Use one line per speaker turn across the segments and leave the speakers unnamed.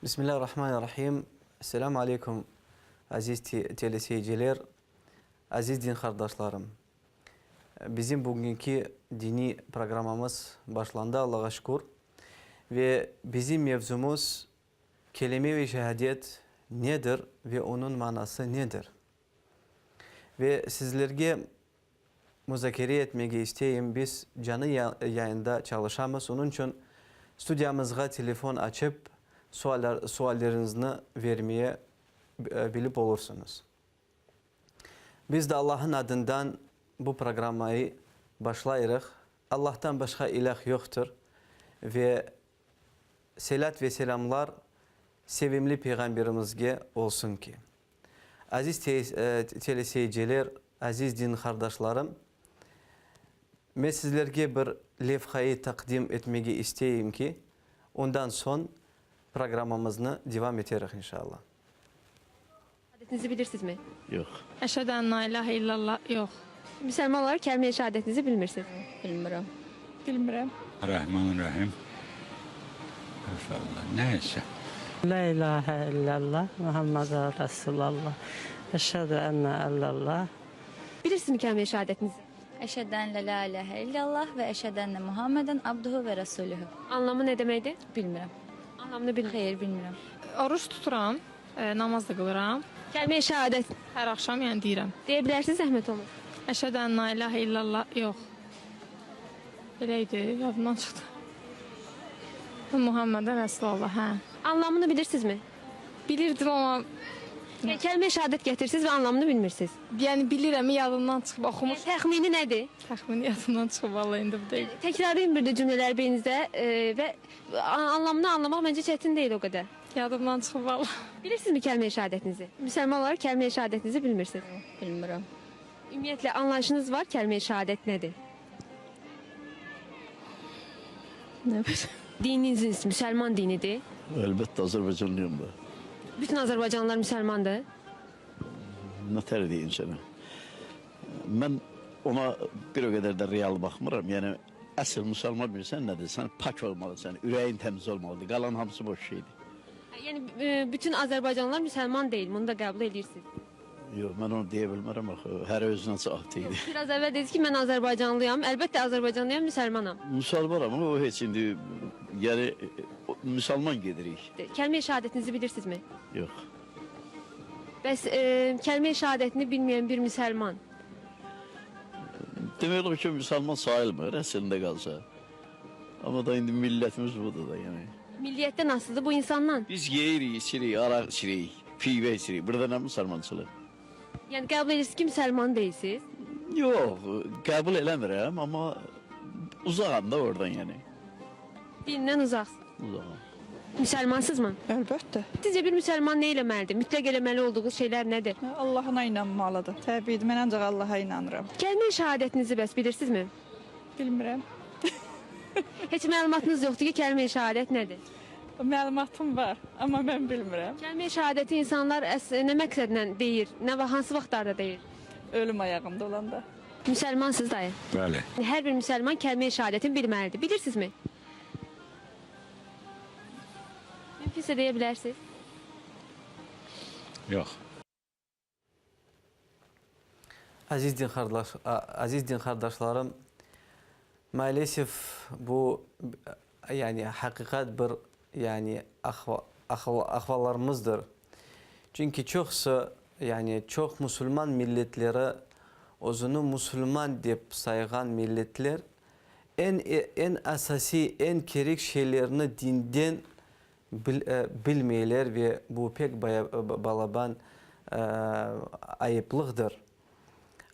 Bismillahirrahmanirrahim. Esselamu aleyküm, aziz teleseyirciler, aziz din qardaşlarım. Bizim bugünki diniy programmamız başlandı, Allağa şükür. Ve bizim mevzumız Kelime-i şehadet nedir ve onıñ manası nedir? Ve sizlerge muzakere etmege isteyim, biz canı yayında çalışamız, onıñ içün studiyamızğa telefon açıp, sualleriñizni vermeye bilip olursıñız. Biz de Allah'ın adından bu programmayı başlayırıq. Allah'tan başqa ilâh yoqtır ve selât ve selâmlar sevimli Peyğamberimizge olsun ki. Aziz teleseyirciler, aziz din qardaşlarım, men sizlerge bir levhayı taqdim etmege isteyim ki, ondan soñ programmamıznı devam eteriq inşallah.
Şehadetinizi bilirsizmi?
Yoq.
Eşhedü en la ilahe illallah, yoq.
Müsəlman olaraq kəlmə-i şehadetinizi bilmirsiniz?
Bilmirəm.
Bilmirəm.
Rahmanirrahim. Maşallah. Neyse.
La ilahe illallah Muhammed Resulallah. Eşhedü enne illallah.
Bilirsizmi kəlmə-i şehadetinizi?
Eşhedü en la ilahe illallah ve eşhedü enne Muhammeden abduhu ve resuluhu.
Anlamı nə deməkdir?
Bilmirəm.
Anlamını bilmirəm.
Xeyr, bilmirəm.
Oruç tuturam. Namaz da qılıram.
Kəlmə-i şəhadət.
Hər axşam, yəni deyirəm.
Deyə bilərsiniz zəhmət olmasa.
Əşhədü ən la ilahə illallah, yox. Elə idi, yadımdan çıxdı. Muhammədən Rəsulullah, hə.
Anlamını bilirsizmi?
Bilirdim amma
Yəni kəlmə-i şəhadət gətirsiz və anlamını bilmirsiniz.
Yəni bilirəm, yadımdan çıxıb oxumuş.
Yəni təxmini nədir?
Təxmini yadımdan çıxıb vallah indi bu dəqiqə.
Təkrarlayın bir də cümlələri beyninizdə e, və anlamını anlamaq məncə çətin deyil o qədər.
Yadımdan çıxıb vallah.
Bilirsinizmi kəlmə-i şəhadətinizi? Müsəlman olaraq kəlmə-i şəhadətinizi bilmirsiniz.
Bilmirəm.
Ümumiyyətlə anlayışınız var kəlmə-i şəhadət nədir?
Nə bilim.
Dininiz müsəlman dinidir.
Əlbəttə Azərbaycanlıyam da.
Bütün Azərbaycanlılar müsəlmandır.
Nə tər deyim sənə? Mən ona bir o qədər də real baxmıram. Yəni əsl müsəlman bilirsən nədir? Sən pak olmalısan, ürəyin təmiz olmalıdır. Qalan hamısı boş şeydir.
Yəni e, bütün Azərbaycanlılar müsəlman deyil, bunu da qəbul edirsiniz.
Yox, mən onu deyə bilmərəm axı. Hər özünə cavab deyil.
Biraz əvvəl dediniz ki, mən Azərbaycanlıyam. Əlbəttə Azərbaycanlıyam, müsəlmanam.
Müsəlmanam amma o heç indi yəni müsəlman gedirik.
Kəlmə-i şəhadətinizi bilirsinizmi?
Yox.
Bəs e, kəlmə-i şəhadətini bilməyən bir müsəlman
Demək olar ki, müsəlman sayılmır əslində qalsa. Amma da indi millətimiz budur da yəni.
Milliyyətdən asılıdır bu insandan.
Biz yeyirik, içirik, araq içirik, pivə içirik. Burada nə müsəlmançılıq?
Yəni qəbul edirsiniz ki, müsəlman deyilsiniz?
Yox, qəbul eləmirəm, amma uzağam da oradan yəni.
Dindən uzaqsınız.
Uzağam.
Müsəlmansızmı?
Əlbəttə.
Sizcə bir müsəlman nə eləməlidir? Mütləq eləməli olduğu şeylər nədir?
Allahına inanmalıdır. Təbiidir, mən ancaq Allaha inanıram.
Kəlmə-i şəhadətinizi bəs bilirsinizmi?
Bilmirəm.
Heç məlumatınız yoxdur ki, kəlmə-i şəhadət nədir?
Məlumatım var, amma mən bilmirəm.
Kəlmə-i şəhadəti insanlar əs nə məqsədlə deyir, nə və hansı vaxtlarda deyir?
Ölüm ayağında olanda.
Müsəlmansınız dayı.
Bəli.
Hər bir müsəlman kəlmə-i şəhadətini bilməlidir. Bilirsinizmi? Mümkünsə deyə bilərsiniz.
Yox.
Aziz din qardaş, aziz din qardaşlarım, maalesef bu yani haqiqat bir yani ahvallarımızdır. Çünki çoqusı yani çoq musulman milletleri özüni musulman dep sayğan milletler eñ eñ asasiy, eñ kerek şeylerni dinden bilmeyler ve bu pek balaban ayıplıqdır.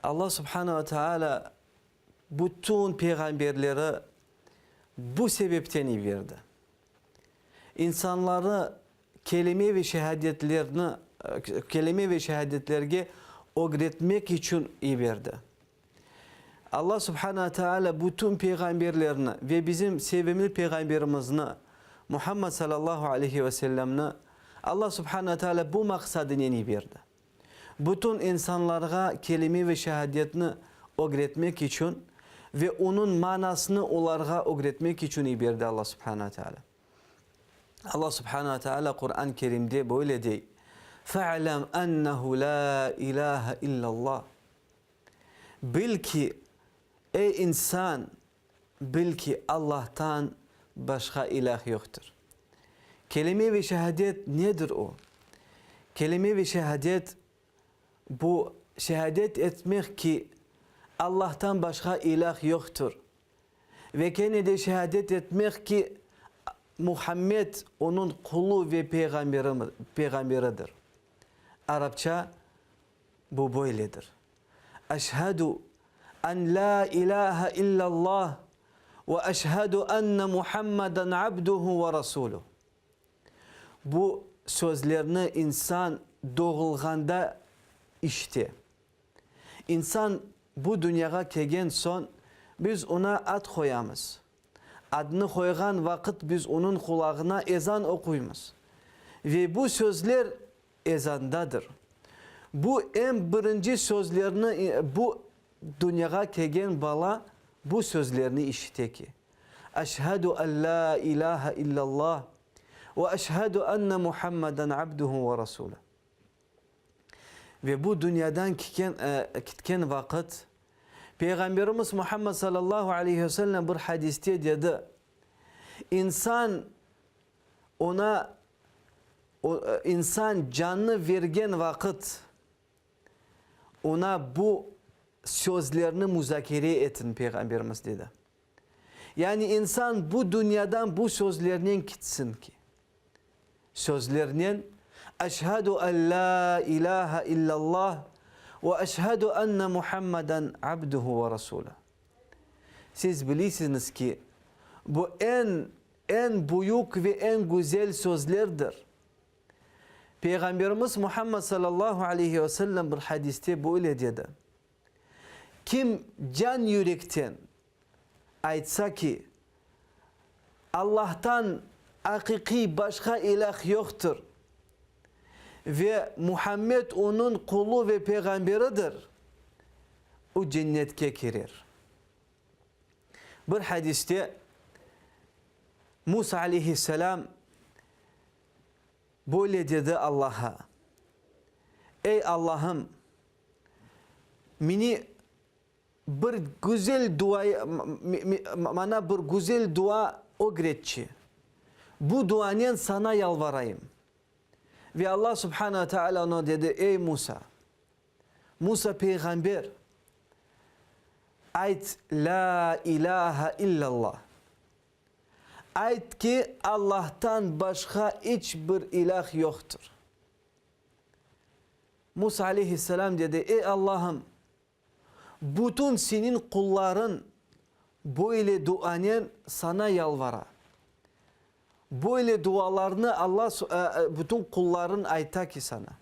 Alla subhane ve teala bütün peyğamberleri bu sebepten yiberdi. İnsanları kelime ve şehadetlerni, kelime ve şehadetlerge ögretmek içün yiberdi. Alla Subhana ve Teala bütün peyğamberlerni ve bizim sevimli peyğamberimizni, Muhammad salâllahu aleyhi ve sellemni Alla Subhana ve Teala bu maqsadınen yiberdi. Bütün insanlarğa kelime ve şehadetni ögretmek içün ve onıñ manasını olarğa ögretmek içün yiberdi Alla Subhana ve Teala. Alla subhana ve teala Quran Kerimde böyle dey, Fe'lem ennehu la ilahe illallah. Bil ki, ey insan, bil ki, Allahtan başqa ilah yoqtır. Kelime ve şehadet nedir o? Kelime ve şehadet bu şehadet etmek ki, Allahtan başqa ilah yoqtır. Ve kene de şehadet etmek ki, Muhammed Onıñ qulu ve peyğamberidir. Arapça bu böyledir, Eşhedü en lâ ilâhe illallah ve eşhedü enne Muhammeden abduhu ve rasuluh. Bu sözlerni insan doğulğanda işite. İnsan bu dünyağa kelgen soñ, biz oña ad qoyamız. Adnı qoyğan vaqıt biz onıñ qulağına ezan oquymız. Ve bu sözler ezandadır. Bu eñ birinci sözlerni bu dünyağa kelgen bala bu sözlerni işite ki, Eşhedü en lâ ilâhe illallah ve eşhedü enne Muhammeden abduhu ve rasuluh. Ve bu dünyadan kiken, kitken vaqıt, Peyğamberimiz Muhammed sallallahu aleyhi ve sellem bir hadiste dedi, İnsan oña, insan cannı vergen vaqıt, oña bu sözlerni muzakere etin, Peyğamberimiz dedi. Yani insan bu dünyadan bu sözlernen kitsin ki, sözlernen, Eşhedü en lâ ilâhe illallah ve eşhedü enne Muhammeden abduhu ve rasuluh. Siz bilisiñiz ki, bu eñ, eñ büyük ve eñ güzel sözlerdir. Peyğamberimiz Muhammed sallallahu aleyhi ve sellem bir hadiste böyle dedi, Kim can yürekten aytsa ki, Allahtan aqiqiy başqa ilâh yoqtır ve Muhammed Onıñ qulu ve peyğamberidir, o cennetke kirer. Bir hadiste Musa aleyhisselâm böyle dedi Allaha, Ey Allahım, meni bir güzel dua, maña bir güzel dua ögretçi. Bu duanen saña yalvarayım. Ve Alla subhane ve teala oña dedi, Ey Musa! Musa peyğamber, ayt, Lâ ilâhe illallah. Ayt ki, Allahtan başqa iç bir ilâh yoqtır. Musa aleyhisselâm dedi, Ey Allahım! Bütün Seniñ qullarıñ böyle duanen Saña yalvara. Böyle dualarnı Alla, bütün qullarıñ ayta ki Saña.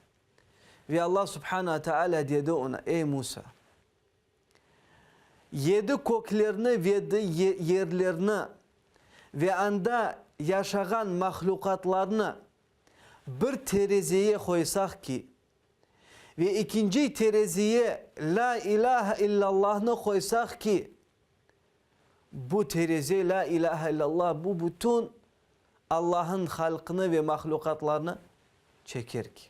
Ve Alla subhana ve teala dedi oña, Ey Musa! Yedi köklerni ve yerlerni ve anda yaşağan mahlüqatlarnı bir terezeye qoysaq ki, ve ekinci tereziye Lâ ilâhe illâllahnı qoysaq ki, bu tereze Lâ ilâhe illâllah bu bütün Allah'ın halqını ve mahlüqatlarını çeker ki.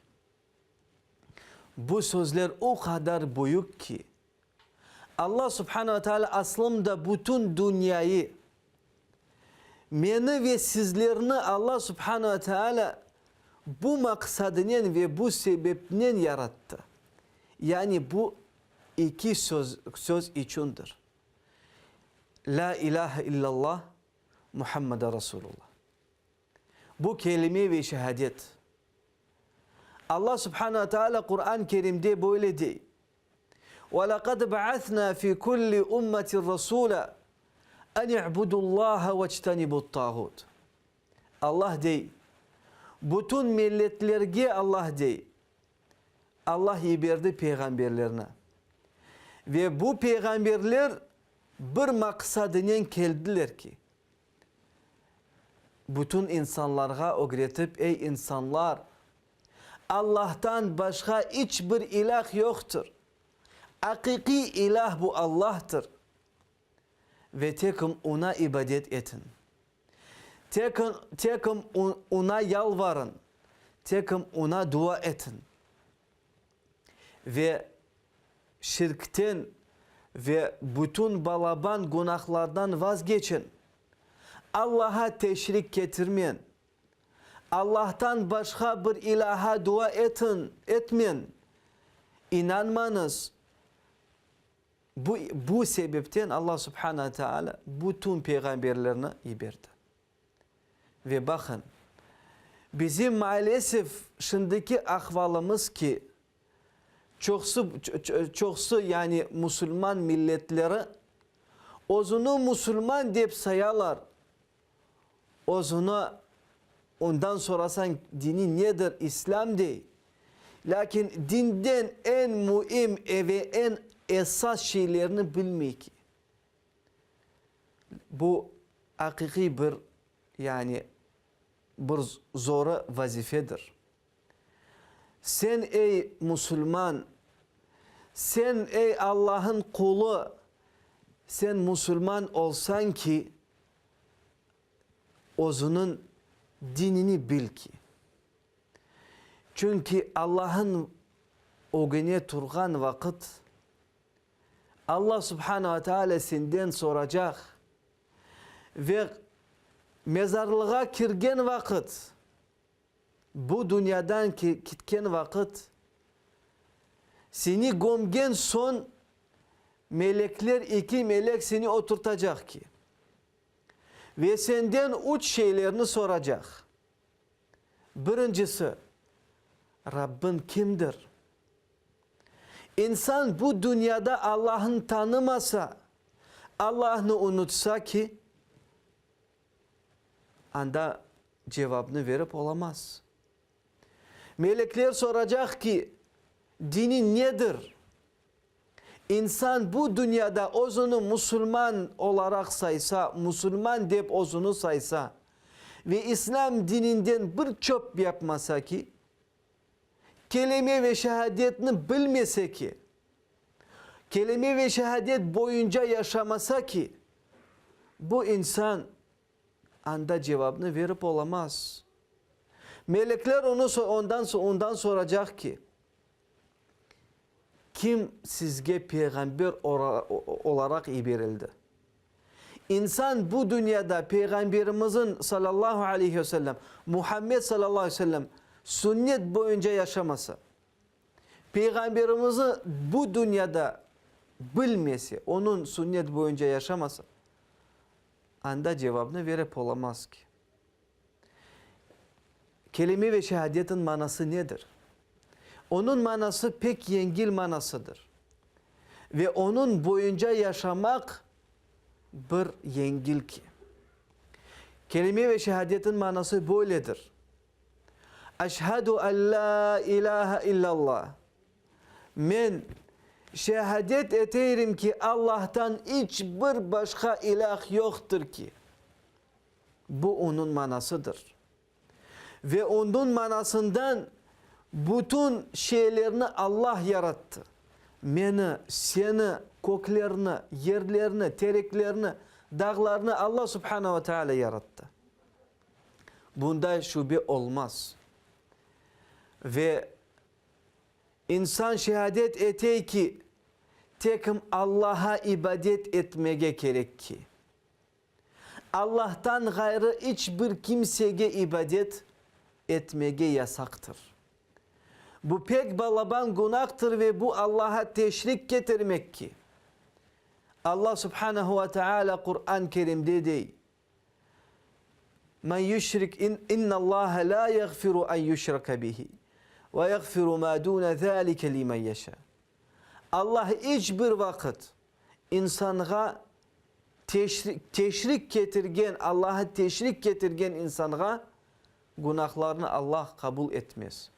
Bu sözler o qadar büyük ki, Allah subhane ve teala aslında bütün dünyayı, meni ve sizlerni Allah subhane ve teala bu maqsadınen ve bu sebepnen yarattı. Yani bu eki söz, söz içündir. La ilahe illallah, Muhammeden Rasulullah. Bu kelime ve şehadet. Allah subhane ve teala Quran-ı Kerimde böyle dey, Ve lekad ba'asna fi kulli ummetin rasula en i'budullaha vectenibut-tağut. Allah dey, bütün milletlerge Allah dey, Allah yiberdi peyğamberlerni. Ve bu peyğamberler bir maqsadınen keldiler ki, bütün insanlarğa ögretip, ey insanlar, Allahtan başqa iç bir ilâh yoqtır. Aqiqiy ilâh bu Allahtır ve tekim Oña ibadet etiñ. Tekin, tekim Oña yalvarın, tekim Oña dua etin. Ve şirkten ve bütün balaban günahlardan vazgeçin. Allaha teşrik ketirmen. Allahtan başqa bir ilâha dua etin, etmen. İnanmañız, bu, bu sebepten Allah subhana teala bütün peyğamberlerni yiberdi. Ve baqın, bizim maalesef şimdiki ahvalımız ki, çoqsu, çoqsu yani musulman milletleri özüni musulman dep sayalar, Özüni ondan sorasañ, dini nedir, İslâm dey. Lâkin dinden eñ müim ve eñ esas şeylerni bilmey ki. Bu aqiqiy bir, yani bir zoru vazifedir. Sen, ey, musulman, sen, ey, Allah'ın qulu, sen musulman olsañ ki, özüniñ dinini bil ki. Çünki Allah'ın ögüne turğan vaqıt, Allah subhana ve teala senden soracaq ve mezarlığa kirgen vaqıt, Bu dünyadan kitken vaqıt, seni gömgen soñ, melekler, eki melek seni oturtacaq ki, ve senden üç şeylerni soracaq. Birincisi, Rabbin kimdir? İnsan bu dünyada Allahnı tanımasa, Allahnı unutsa ki, Anda cevapnı verip olamaz. Melekler soracaq ki, dini nedir? İnsan bu dünyada özüni musulman olaraq saysa, musulman dep özüni saysa ve İslâm dininden bir çöp yapmasa ki, kelime ve şehadetni bilmese ki, kelime ve şehadet boyunca yaşamasa ki, bu insan anda cevapnı verip olamaz. Melekler onı ondan ondan soracaq ki, Kim sizge peyğamber olaraq yiberildi? İnsan bu dünyada Peyğamberimizin, salâllahu aleyhi ve sellem, Muhammed salâllahu aleyhi ve sellem, sünnet boyunca yaşamasa, Peyğamberimizni bu dünyada bilmese, onıñ sünnet boyunca yaşamasa, anda cevapnı verip olamaz ki. Kelime ve şehadetin manası nedir? Onıñ manası pek yengil manasıdır. Ve onıñ boyunca yaşamaq bir yengil ki. Kelime ve şehadetin manası böyledir. Eşhedü en lâ ilâhe illallah. Men şehadet eteyrim ki, Allahtan iç bir başqa ilâh yoqtır ki. Bu onıñ manasıdır. Ve onıñ manasından bütün şeylerni Allah yarattı. Meni, seni, köklerni, yerlerni, tereklerni, dağlarnı Allah subhana ve teala yarattı. Bunda şübe olmaz. Ve insan şehadet etey ki, tekim Allaha ibadet etmege kerek ki, Allahtan ğayrı iç bir kimsege ibadet etmege yasaqtır. Bu pek balaban günahtır ve bu Allaha teşrik ketirmek ki, Allah subhanehu ve teala Quran-ı Kerimde dey, Men yüşrik innallaha la yağfiru en yüşreke bihi ve yağfiru ma dune zalike limen yeşâ. Allah iç bir vaqıt insanğa teşrik ketirgen, Allaha teşrik ketirgen insanğa günahlarını Allah qabul etmez.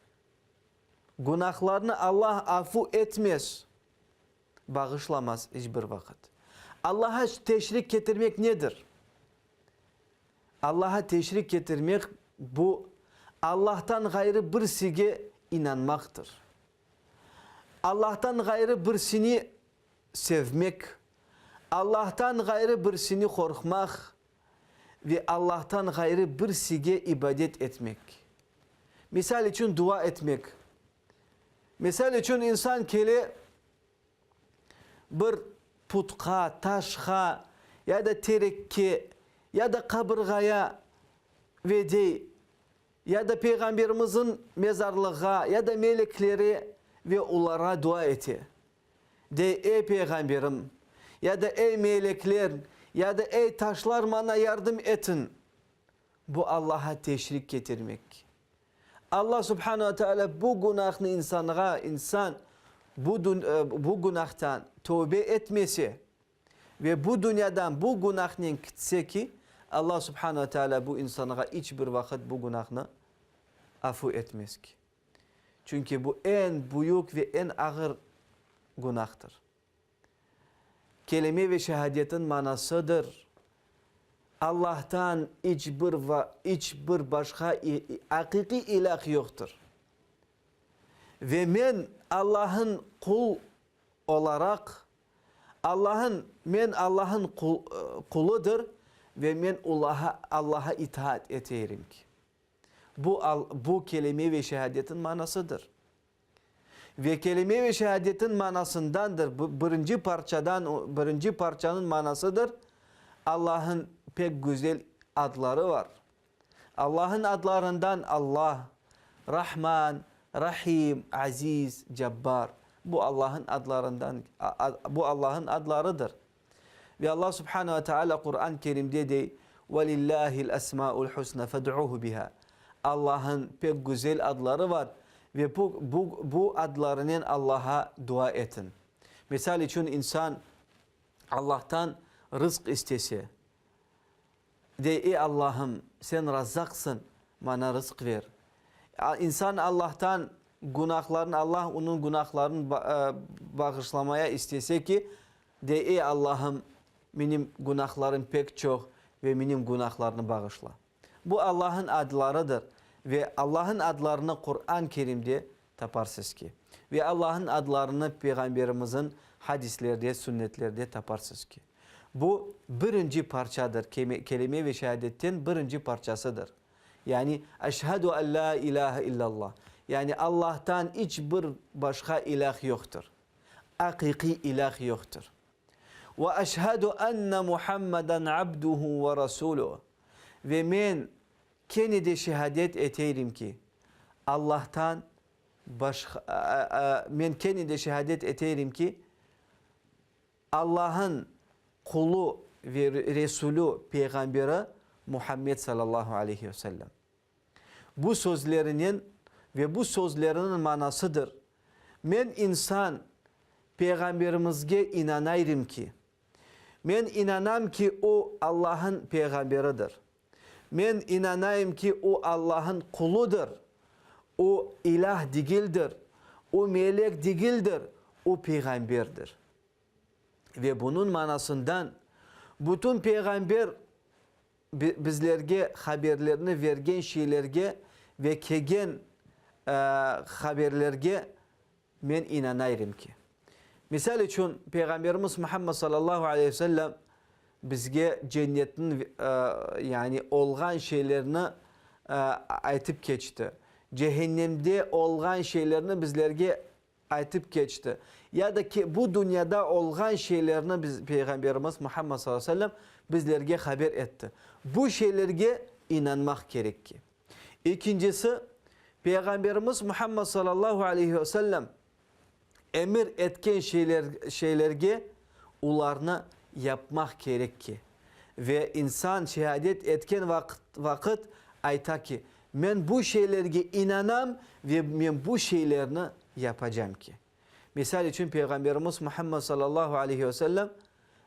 Günahlarını Allah afu etmez, bağışlamaz iç bir vaqıt. Allaha teşrik ketirmek nedir? Allaha teşrik ketirmek, bu, Allahtan ğayrı birsige inanmaqtır. Allahtan ğayrı birsini sevmek, Allahtan ğayrı birsini qorqmaq. Ve Allahtan ğayrı birsige ibadet etmek. Misal içün dua etmek. Misal içün insan kele bir putqa, taşqa ya da terekke ya da qabırğaya ve dey, ya da Peyğamberimizniñ mezarlığa ya da meleklere ve olarğa dua ete. Dey, Ey Peyğamberim, ya da ey melekler, ya da ey taşlar maña yardım etiñ! Bu Allaha teşrik ketirmek. Alla subhane ve teala bu günahnı insanğa, insan bu bu günahtan tövbe etmese ve bu dünyadan bu günahnen kitse ki, Alla subhane ve teala bu insanğa iç bir vaqıt bu günahnı afu etmez ki. Çünki bu eñ büyük ve eñ ağır günahtır. Kelime ve şehadetin manasıdır, Allahtan iç bir iç bir başqa aqiqiy ilâh yoqtır. Ve men Allah'ın qul olaraq, Allah'ın, men Allah'ın quludır ve men Allah'a itaat eteyrim ki. Bu, bu kelime ve şehadetin manasıdır. Ve kelime ve şehadetin manasındandır, bu birinci parçadan, birinci parçanıñ manasıdır, Allah'ın pek güzel adları var. Allah'ın adlarından Allah, Rahman, Rahim, Aziz, Cabbar. Bu Allah'ın adlarından, bu Allah'ın adlarıdır. Ve Allah subhane ve teala Quran-ı Kerimde dey, Velillâhil esmâul husnâ fed'ûhu biha. Allah'ın pek güzel adları var ve bu, bu, bu adlarınen Allah'a dua etin. Misal içün insan Allah'tan rızq istese, dey, Ey Allahım, sen Razzaqsıñ, maña rızq ver. İnsan Allah'tan günahlarını, Allah onıñ günahlarını bağışlamaya istese ki, De, Ey Allahım, menim günahlarım pek çoq ve menim günahlarnı bağışla. Bu Allah'ın adlarıdır ve Allah'ın adlarını Quran Kerimde taparsız ki. Ve Allah'ın adlarını Peyğamberimizin hadislerde, sünnetlerde taparsız ki. Bu birinci parçadır, kelime ve şehadetten birinci parçasıdır. Yani, Eşhedü en la ilahe illallah, yani Allah'tan iç bir başqa ilah yoqtır. Aqiqiy ilâh yoqtır. Ve eşhedü enne Muhammeden abduhu ve rasuluh. Ve men kene de şehadet eteyrim ki, Allahtan başqa, men kene de şehadet eteyrim ki, Allah'ın qulu ve Resulü, Peyğamberi Muhammed sallallahu aleyhi ve sellem. Bu sözlerinen ve bu sözleriniñ manasıdır, Men insan, Peyğamberimizge inanayrim ki, men inanam ki, o, Allah'ın Peyğamberidir. Men inanayım ki, o, Allah'ın quludır, o, ilah degildir, o, melek degildir, o, Peyğamberdir. Ve bunıñ manasından bütün Peyğamber bizlerge haberlerni vergen şeylerge ve kelgen haberlerge men inanayrim ki. Misal içün, Peyğamberimiz Muhammed sallallahu aleyhi ve sellem bizge cennetniñ yani olğan şeylerni aytıp keçti. Cehennemde olğan şeylerni bizlerge aytıp keçti. Ya da ki, bu dünyada olğan şeylerni biz, Peyğamberimiz Muhammed sallallahu aleyhi ve sellem bizlerge haber etti. Bu şeylerge inanmaq kerek ki. İkincisi, Peyğamberimiz Muhammed sallallahu aleyhi ve sellem emir etken şeyler, şeylerge olarnı yapmaq kerek ki. Ve insan şehadet etken vaqıt, vaqıt ayta ki, Men bu şeylerge inanam ve men bu şeylerni yapacam ki. Misal içün, Peyğamberimiz Muhammed sallallahu aleyhi ve sellem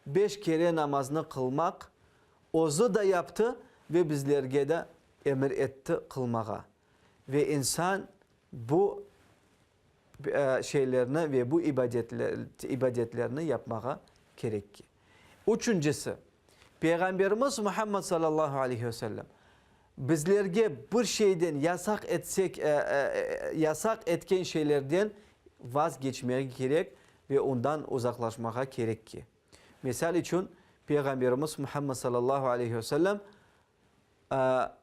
beş kere namaznı qılmaq özü da yaptı ve bizlerge de emir etti qılmağa. Ve insan bu şeylerni ve bu ibadetlerni yapmağa kerek ki. Üçüncisi, Peyğamberimiz Muhammed sallallahu aleyhi ve sellem bizlerge bir şeyden yasaq etsek, yasaq etken şeylerden vazgeçmege kerek ve ondan uzaqlaşmağa kerek ki. Misal içün, Peyğamberimiz Muhammed sallallahu aleyhi ve sellem.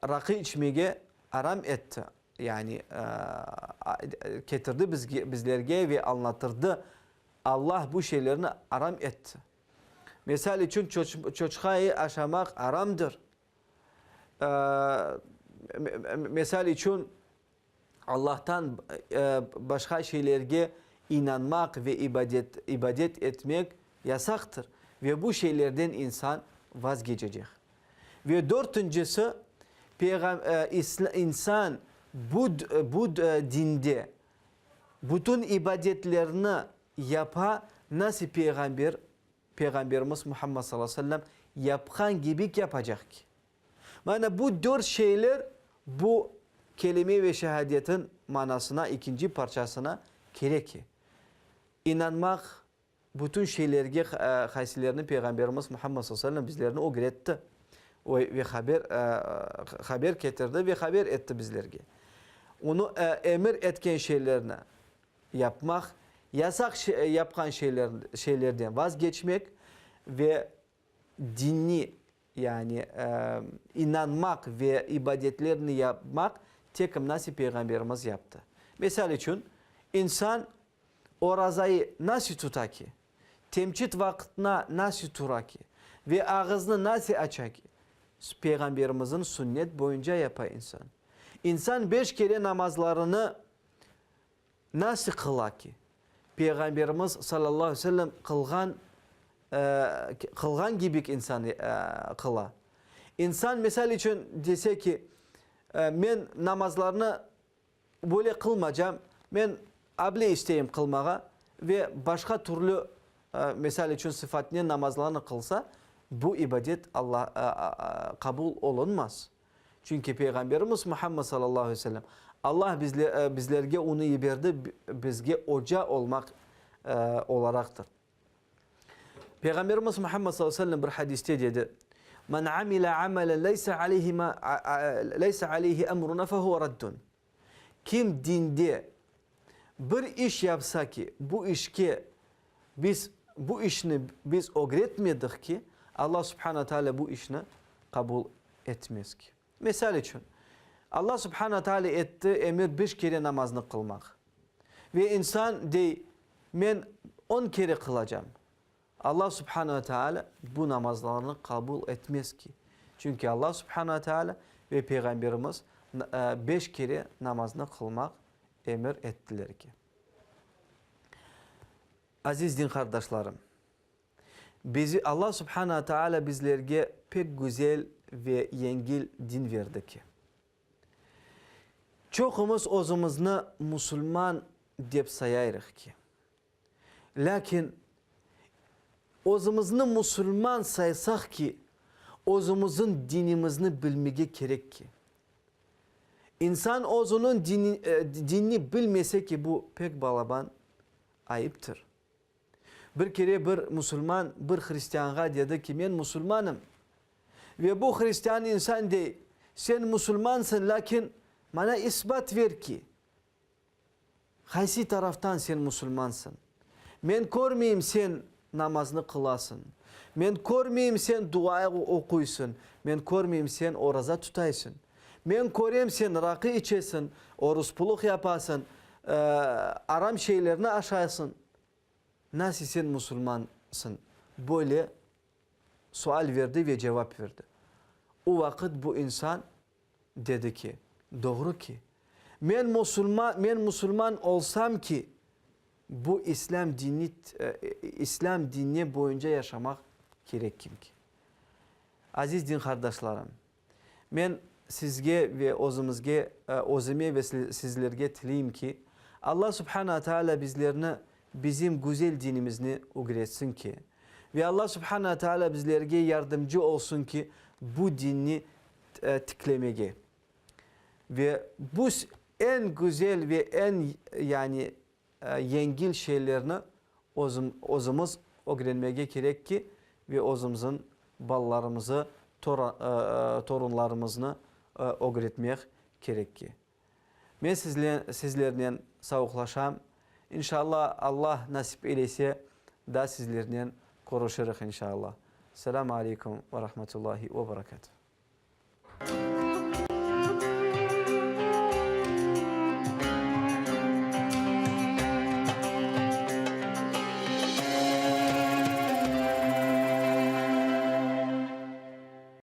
Raqı içmege aram etti, yani ketirdi bizge, bizlerge ve añlatırdı, Allah bu şeylerni aram etti. Misal içün, çoçqayı aşamaq aramdır. Misal içün, Allahtan başqa şeylerge inanmaq ve ibadet ibadet etmek yasaqtır ve bu şeylerden insan vazgeçecek. Ve dörtüncisi, insan bu bu dinde bütün ibadetlerni yapa, nasıl peyğamber, Peyğamberimiz Muhammed sallallahu aleyhi ve sellem yapqan kibi yapacaq ki. Mana bu dört şeyler bu kelime ve şehadetin manasına, ikinci parçasına kere ki, inanmaq bütün şeylerge qaysilerini Peyğamberimiz Muhammed sallallahu aleyhi ve sellem bizlerni ögretti ve haber, haber ketirdi ve haber etti bizlerge. Onı emir etken şeylerni yapmaq, yasaq yapqan şeylerden vazgeçmek ve dinni, yani inanmaq ve ibadetlerni yapmaq tek nasıl Peyğamberimiz yaptı. Misal içün, insan orazayı nasıl tuta ki, temçit vaqtına nasıl tura ki ve ağıznı nasıl aça ki, Peyğamberimizin sünnet boyunca yapa insan. İnsan beş kere namazlarını Nasıl qıla ki? Peyğamberimiz salâllahu aleyhi ve sellem qılğan, qılğan kibi insan qıla. İnsan, misal içün, dese ki, men namazlarnı böyle qılmacam, men able isteyim qılmağa ve başqa türlü, misal içün, sıfatnen namazlarnı qılsa, bu ibadet Alla qabul olunmaz. Çünki Peyğamberimiz Muhammed salâllahu aleyhi ve sellem, Allah bizlerge onı yiberdi, bizge oca olmaq olaraqtır. Peyğamberimiz Muhammed salâllahu aleyhi ve sellem bir hadiste dedi, Men amile amelen leyse aleyhi ma leyse aleyhi emruna fehuve raddun. Kim dinde bir iş yapsa ki, bu işke biz bu işni biz ögretmedik ki, Allah subhana teala bu işni qabul etmez ki. Misal içün, Allah subhana teala etti emir beş kere namaznı qılmaq. Ve insan dey, men on kere qılacam. Allah subhana ve teala bu namazlarnı qabul etmez ki. Çünki Allah subhana ve teala ve Peyğamberimiz beş kere namaznı qılmaq emir ettiler ki. Aziz din qardaşlarım! Bizi Allah subhana ve teala bizlerge pek güzel ve yengil din verdi ki. Çoqumız özümizni musulman dep sayayrıq ki. Lâkin özümizni musulman saysaq ki, özümizin dinimizni bilmege kerek ki. İnsan özüniñ dinni bilmese ki, bu pek balaban ayıptır. Bir kere bir musulman bir hristianğa dedi ki, men musulmanım. Ve bu hristian insan dey, sen musulmansıñ, lâkin maña isbat ver ki, Qaysı taraftan sen musulmansıñ? Men körmeyim sen namaznı qılasıñ. Men körmeyim sen dua oquysıñ. Men körmeyim sen oraza tutaysıñ. Men körem sen raqı içesiñ, oruspulıq yapasıñ, aram şeylerni aşaysıñ. Nasıl sen musulmansıñ? Böyle sual verdi ve cevap verdi. O vaqıt bu insan Dedi ki, Doğru ki, men musulman, men musulman olsam ki, bu İslâm dini, İslâm dini boyunca yaşamaq kerekim ki. Aziz din qardaşlarım, men sizge ve özümizge, özüme ve sizlerge tileyim ki, Alla Subhana Teala bizlerni bizim güzel dinimizni ögretsin ki, ve Alla Subhana Teala bizlerge yardımcı olsun ki, bu dinni tiklemege ve bu eñ güzel ve eñ yani yengil şeylerni özüm özümiz ögrenmege kerek ki, ve özümizin balalarımızı, torunlarımıznı ögretmek kerek ki. Men sizlernen savuqlaşam. İnşallah, Allah nasip eylese, daa sizlernen körüşirik, inşallah. Selâmü aleykum ve rahmetullahi ve berekâtuh.